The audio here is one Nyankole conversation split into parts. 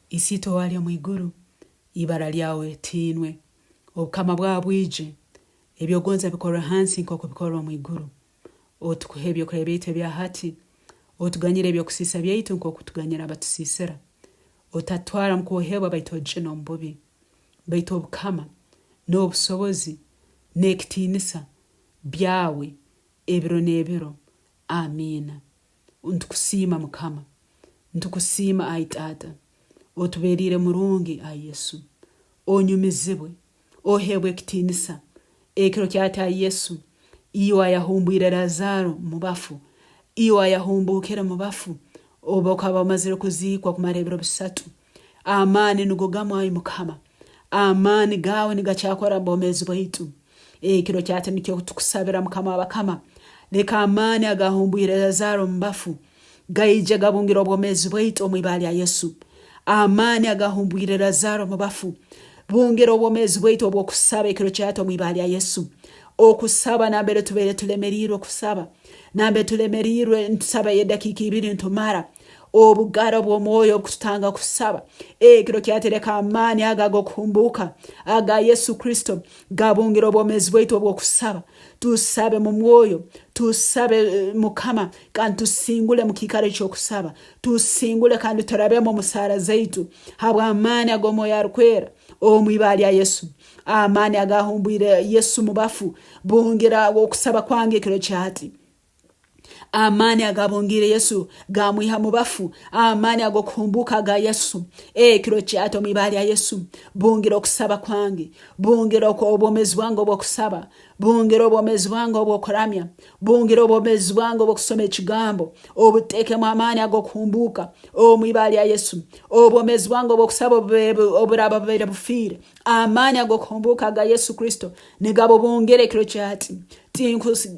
Isiitwe ow'ali omu iguru, ibara lyawe litiinwe. Obukama bwawe bwije, eby'ogonza bikorwe hansi nk'oku bikorwa omu iguru. Otuhe ebyokulya byaitu ebya hati, otuganyire eby'okusiisa byaitu nk'oku tuganyira abatusiisira. Otatutwara mu kwohebwa baitu otujune omu bubi. Baitu obukama, n'obusobozi, n'ekitiinisa byawe ebiro n'ebiro. Amiina. Ntukusiima Mukama. Ntukusiima ai Taata. Otuberiire murungi ai Yesu. Onyumizibwe, oheebwe ekitiinisa ekiro kyati ai Yesu, iwe ayahumbwire Lazaro mu bafu, iwe ayahumbuukire mu bafu obu okaba omazire kuziikwa kumara ebiro bisatu. Amaani nugo gamu ai Mukama. Amaani gaawe nigakyakora mu bwomeezi bwaitu. Ekiro kyati nikyo tukusabira Mukama w'abakama, leka amaani agaahumbwire Lazaro omu bafu gaije gabungire obwomeezi bwaitu omu ibara lya Yesu. Amaani agaahumbwire Lazaro omu bafu bungire obwomeezi bwaitu obw'okusaba ekiro kyati omu ibara lya Yesu. Okusaba nambere tubaire tulemeriirwe kusaba, nambere tulemeriirwe nitusaba edakiika ibiri nitumara, Obugara obw'omwoyo obukututanga kusaba ekiro kyatereka amaani ago ag'okuhumbuuka aga Yesu Kristo gabungira obwomeezi bwaitu obw'okusaba. Tusabe mu mwoyo, tusabe eh, Mukama kandi tusingule mu kiikaro eky'okusaba. Tusingule kandi turabemu omu saara zaitu habw'amaani ag'omwoyo arukwera omu ibara lya Yesu. Amaani agahumbwire Yesu mu bafu bungira okusaba kwange ekiro kyati. Amaani agabungiire Yesu gaamwiha mu bafu, amaani ag'okuhumbuuka aga Yesu. Ekiro kyata omu ibara lya Yesu, bungira okusaba kwange, bungira obwomeezi bwange obw'okusaba, bungira obwomeezi bwange obw'okuramya, bungira obwomeezi bwange obw'okusoma ekigambo, obuteekemu amaani ag'okuhumbuuka omu ibara lya Yesu. Obwomeezi bwange obw'okusaba oburaaba bubaire bufiire, amaani ag'okuhumbuuka aga Yesu Kristo nigabubungira ekiro kyati.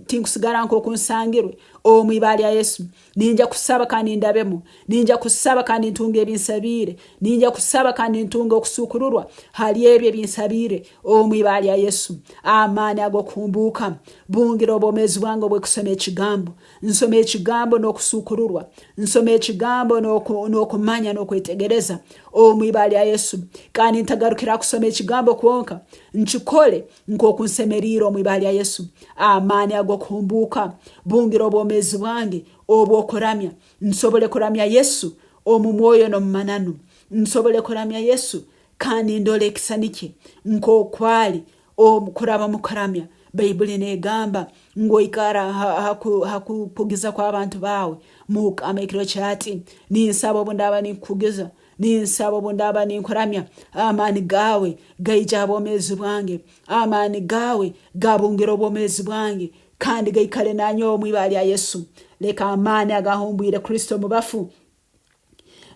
Tinkusigara nk'oku nsangirwe omu ibara lya Yesu. Ninja kusaba kandi ndabemu. Ninja kusaba kandi ntunge ebinsabiire. Ninja kusaba kandi ntunge okusuukururwa hali ebyo ebinsabiire omu ibara lya Yesu. Amaani ag'okuhumbuuka bungira obwomeezi bwange obw'okusoma ekigambo. Nsoma ekigambo n'okusuukururwa. Nsoma ekigambo n'okumanya n'okwetegereza omu ibara lya Yesu. Kandi ntagarukira kusoma ekigambo kwonka, nkikole Nk'oku nsemeriire omu ibara lya Yesu, amaani ag'okuhumbuuka bungira obwomeezi bwange obw'okuramya, nsobole kuramya Yesu omu mwoyo n'omu mananu. Nsobole kuramya Yesu kandi ndole ekisani kye nk'oku ali omu kuraba omu kuramya. Baibuli n'egamba ngu oikara ha kukugiza kw'abantu baawe. Mukama ekiro kyati, ninsaba obu ndaaba ninkukugiza, Ninsaba obu ndaaba ninkuramya, amaani gaawe gaije ha bwomeezi bwange, amaani gaawe gabungire obwomeezi bwange kandi gaikale nanyowe omu ibara lya Yesu. Leka amaani agahumbwire Kristo omu bafu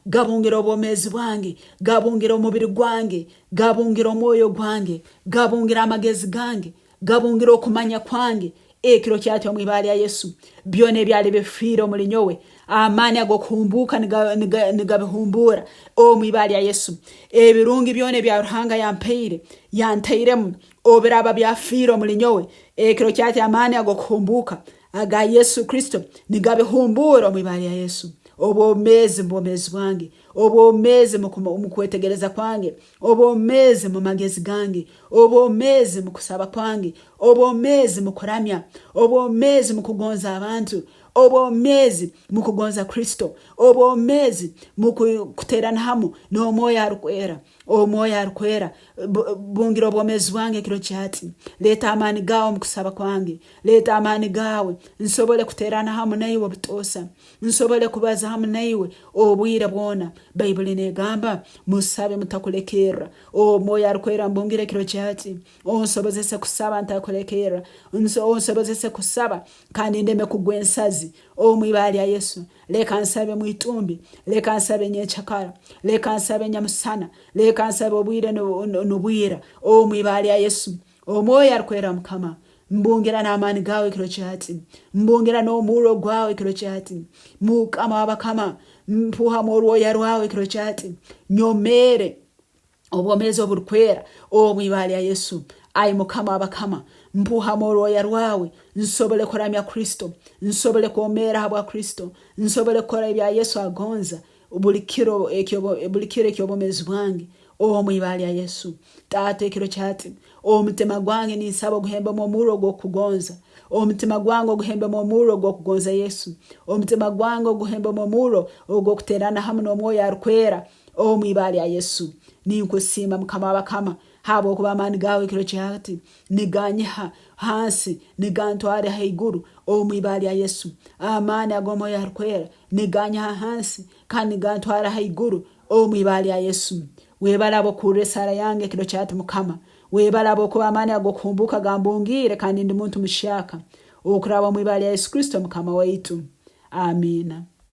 gabungire obwomeezi bwange, gabungire omubiri gwange, gabungire omwoyo gwange, gabungire amagezi gange, Gabungire okumanya kwange ekiro kyati omu ibara lya Yesu. Byona ebyali bifiire omuli nyowe, amaani ag'okuhumbuuka nigabihumbuura omu ibara lya Yesu. Ebirungi byona ebya Ruhanga yampaire, yantairemu, obiraaba byafiire omuli nyowe, ekiro kyati amaani ag'okuhumbuuka aga Yesu Kristo nigabihumbuura omu ibara lya Yesu. Obwomeezi mu bwomeezi bwange, obwomeezi mu kwetegereza kwange, Obwomeezi mu magezi gange, obwomeezi mu kusaba kwange, obwomeezi mu kuramya, obwomeezi mu kugonza abantu, obwomeezi mu kugonza Kristo, obwomeezi mu kuterana hamu n'Omwoyo Arukwera. Omwoyo Arukwera, bungira obwomeezi bwange ekiro kyati. Leeta amaani gaawe omu kusaba kwange. Leeta amaani gaawe nsobole kuterana hamu naiwe obutoosa. Nsobole kubaza hamu naiwe obwire bwona. Baibuli negamba, Musabe mutakulekerra. Omwoyo Arukwera mbungire ekiro kyati. Onsobozese kusaba ntakulekerra. Onsobozese kusaba kandi ndeme kugwa ensazi. Omu ibara lya Yesu, leka nsabe mwitumbi, leka nsabe nyenkyakara, leka nsabe nyamusana, leka nsabe obwire nubwira. Omu ibara lya Yesu, Omwoyo Arukwera Mukama, mbungira n'amaani gaawe ekiro kyati, mbungira n'omurro gwawe ekiro kyati. Mukama w'abakama, mpuhamu orwoya rwawe ekiro kyati, nyomeere obwomeezi oburukwera omu ibara lya Yesu. Ai Mukama w'abakama, mpuhamu orwoya rwawe nsobole kuramya Kristo, nsobole kwomeera habwa Kristo, nsobole kukora ebya Yesu agonza. buli kiro buli kiro eky'obwomeezi bwange omu ibara lya Yesu. Taata ekiro kya hati, omutima gwange ninsaba oguhembemu omurro ogw'okukugonza. Omutima gwange oguhembemu omurro ogw'okugonza Yesu. Omutima gwange oguhembemu omurro ogw'okuterana hamu n'Omwoyo Arukwera omu ibara lya Yesu. Ninkusiima Mukama w'abakama habwokuba amaani gaawe ekiro kya hati niganyiha hansi nigantwara haiguru omu ibara lya Yesu. Amaani ag'Omwoyo Arukwera niganyiha hansi kandi nigantwara haiguru omu ibara lya Yesu. Webale habw'okuhurra esaara yange ekiro kya hati Mukama. Webale habwokuba amaani ag'okuhumbuuka gambungiire kandi ndi muntu muhyaka okuraba omu ibara lya Yesu Kristo Mukama waitu. Amiina.